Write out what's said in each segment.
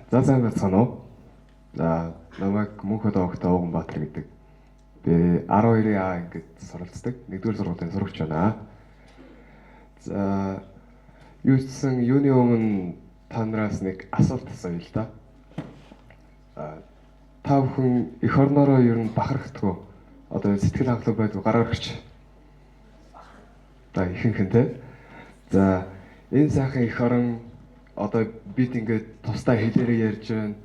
За, сайн байцгаана уу? За, намайг Мөнхөд Овогтой Ууганбаатар гэдэг. Би 12-ийн А ангид суралцдаг. 1-р сургуулийн сурагч байна. За, юу гэсэн юуны өмнө та нараас нэг асуулт асууя л да. Та бүхэн эх орноороо ер нь бахархдаггүй. Одоо сэтгэл хангалуун байдгүй гараа өргөч. За, ихэнх нь те. За, энэ сайхан эх орон одоо бид ингээд тусдаа хэлээрээ ярьж байна.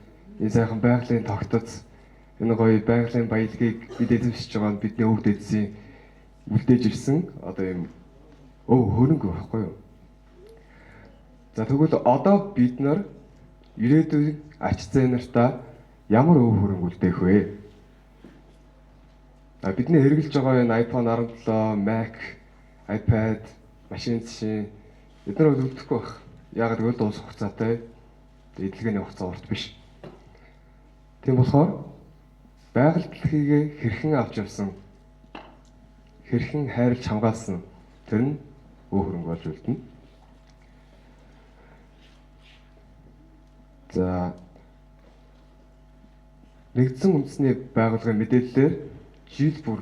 Энэ сайхан байгалийн тогтоц, энэ гоё байгалийн баялагийг бид эзэмшиж байгаа нь бидний өвд эзсийн үлдээж ирсэн одоо юм өв хөрөнгө байхгүй юу? За, тэгвэл одоо бид нар ирээдүйн ач зээ нартаа ямар өв хөрөнгө үлдээх вэ? А бидний хэрэглэж байгаа энэ iPhone 17, Mac, iPad, машин зшин эдгээр бол үлдэхгүй байх. Яагаад гэвэл дуусах хугацаатай, эдлэгээний хугацаа урт биш. Тийм болохоор байгаль дэлхийг хэрхэн авч явсан, хэрхэн хайрлж хамгаалсан тэр нь өв хөрөнгө болж үлдэнэ. За, нэгдсэн үндэсний байгууллагын мэдээллээр жил бүр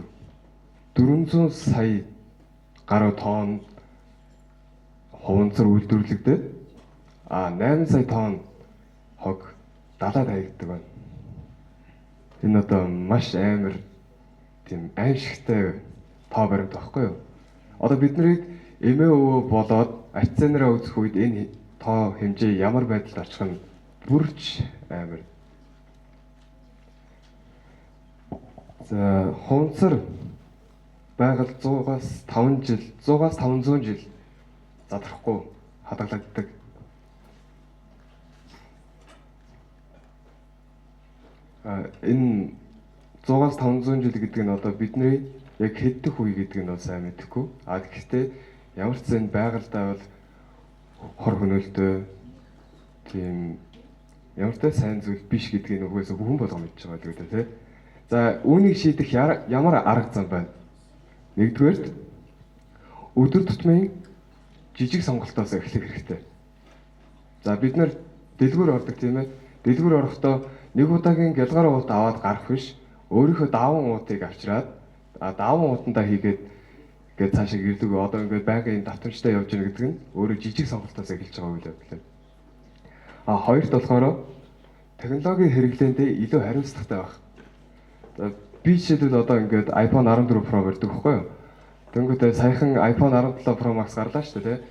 400 сая гаруй тонн хуванцар үйлдвэрлэгдээд 8 сая тонн хог далайд хаягддаг байна. Энэ одоо маш амар тийм аимшигтай тоо баримт байхгүй юу? Одоо бид нарыг эмээ өвөө болоод ач зээнэрээ үзэх үед энэ тоо хэмжээ ямар байдалд очих нь бүрч амар. За, хуванцар байгаль 100-аас 5 жил, 100-аас 500 жил задрахгүй хадгалагддаг. Энэ 100-аас 500 жил гэдэг нь одоо бидний яг хэддэх үе гэдэг нь бол сайн мэдэхгүй. А гэхдээ ямар ч зэн байгальдаа бол хор хөнөөлтөө тийм ямар ч сайн зүйл биш гэдгийг угаасаа бүхэн болгоо мэдж байгаа л гэдэг тий. За, үүнийг шийдэх ямар арга зам байна? Нэгдүгээрт өдөр тутмын жижиг сонголтоос эхлэх хэрэгтэй. За, бид нар дэлгүүр ордог тийм ээ. Дэлгүүр орохдоо нэг удаагийн гялгаар уут аваад гарах биш. Өөрийнхөө даван уутыг авчираад даван уутандаа хийгээд ингээд цаашаа гэрлэг одоо ингээд байнгын давтамжтай явж байгаа гэдэг нь өөрөө жижиг сонголтоос эхэлж байгаа үйл явдал. А хоёрт болохоор технологийн хэрэглээндээ илүү хариуцлагатай байх. За, би жишээлбэл одоо ингээд iPhone 14 Pro барьдаг байхгүй юу? Тэнгүүтээ саяхан iPhone 17 Pro Max гарлаа шүү дээ, тэ.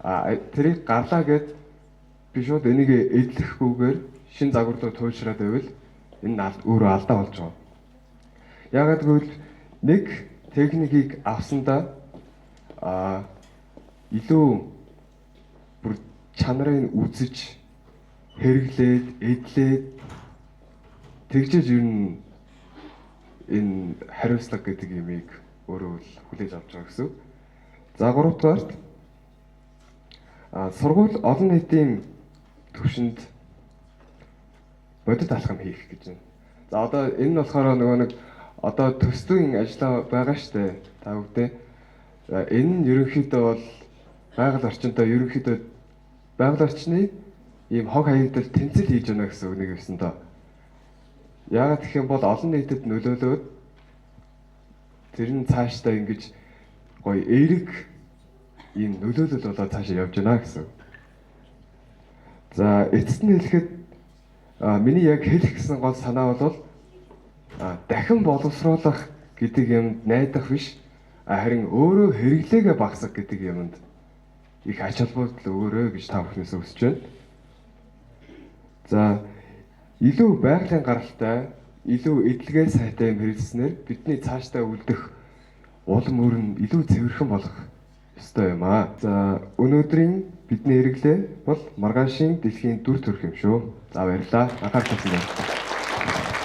А тэрийг гарлаа гэд би шууд энийг эдлэхгүйгээр шин загвар руу туйлшраад байвал энэ өөрөө алдаа болж байгаа. Яагаад гэвэл нэг техникийг авсандаа илүү бүр чанарыг үзэж хэрэглээд, эдлээд тэгжээж ер нь энэ хариуцлага гэдэг юмыг өөрөө л хүлээж авч байгаа гэсэн. За, гуравдугаарт сургууль олон нийтийн төвшөнд бодит алхам хийх гэж байна. За, одоо энэ нь болохоор нөгөө нэг одоо төслийн ажлаа байгаа штэ. Та бүхтэй. Энэ нь ерөнхийдөө бол байгаль орчиндөө ерөнхийдөө байгаль орчны ийм хог хаягдал тэмцэл хийж байна гэсэн үг нэг юмсан доо. Яагаад гэх юм бол олон нийтэд нөлөөлөөд тэр нь цаашдаа ингэж гоё эерэг ийм нөлөөлөл болоод цаашаа явж байна гэсэн. За, эцэст нь хэлэхэд миний яг хэлэх гэсэн гол санаа бол дахин боловсруулах гэдэг юмд найдах биш, харин өөрөө хэрэглээгээ багасгах гэдэг юмд их ач холбогдол өгөөрэй гэж та бүхнээс хүсэж байна. За, илүү байгалийн гаралтай, илүү эдлэгээ сайтай юм хэрэглэснээр бидний цаашдаа үлдэх улам өөр нь илүү цэвэрхэн болох ёстой юм аа. За, өнөөдрийн бидний хэрэглээ бол маргаашийн дэлхийн дүр төрх юм шүү. За, баярлалаа. Анхаарал тавьсан баярлалаа.